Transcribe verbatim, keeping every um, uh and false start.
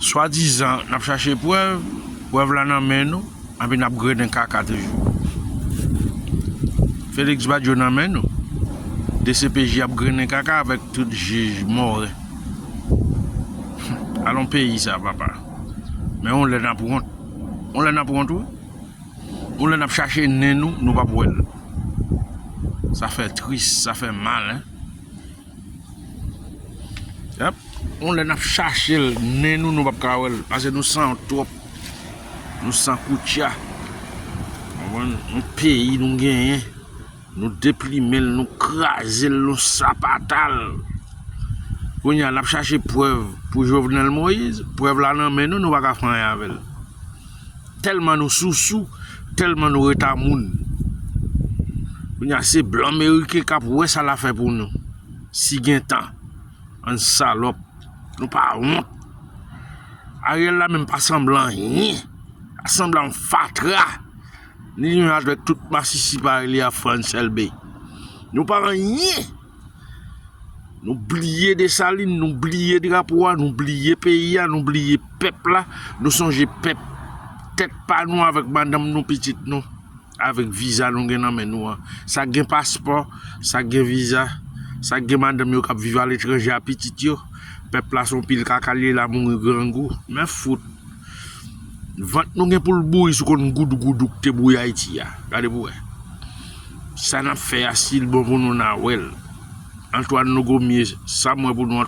Swadizan n ap chache prèv, prèv la nan men nou, anpi n ap grennen kaka toujou. Félix Badio nan men nou. D C P J ap grennen kaka avèk tout jij Moren. Alon peyi sa, papa. Men yon lè n ap wont. Yon lè n ap wont, wi. Yon lè n ap chache nen nou, nou p ap wè l. Sa fè tris, sa fè mal, en. Yep. Yon lè n ap chache l, nen nou, nou p ap ka wè l. Paske nou san twòp. Nou san koutya. Konprann? Yon peyi nou genyen. Nou deplimen l, nou kraze l, nou sapata l. Kounye a, n ap chache prèv pou Jovenel Moïse. Prèv la nan men nou, nou pa ka fè anyen avè l. Tèlman nou sousou, tèlman nou ret a moun. Kounye a, se blan meriken k ap wè sa l ap fè pou nou. Si gen tan. Bann salòp. Nou pa wont. Ariel la menm pa sanble anyen. Pa sanble yon fatra. Li menm avèk tout masisi parèy li a Frantz Elbé. Nou pa anyen. Nou bliye Desalin, nou bliye drapo a, nou bliye peyi a, nou bliye pèp la. Nou sonje pèp. Tèt pa nou avèk madanm nou, pitit nou. Avèk viza nou gen nan men nou an. Sa k gen paspò, sa k gen viza, sa k gen madanm yo k ap viv aletranje a pitit yo. Pèp la se yon pil kaka l ye, l a mouri grangou. Men fout. Vant nou gen pou l bouri sou konn goudougoudou k te bouri Ayiti a. Gade pou wè. Sa n ap fè a, si l bon pou nou, n a wè l. Antoine Logomye, sa m wè pou nou,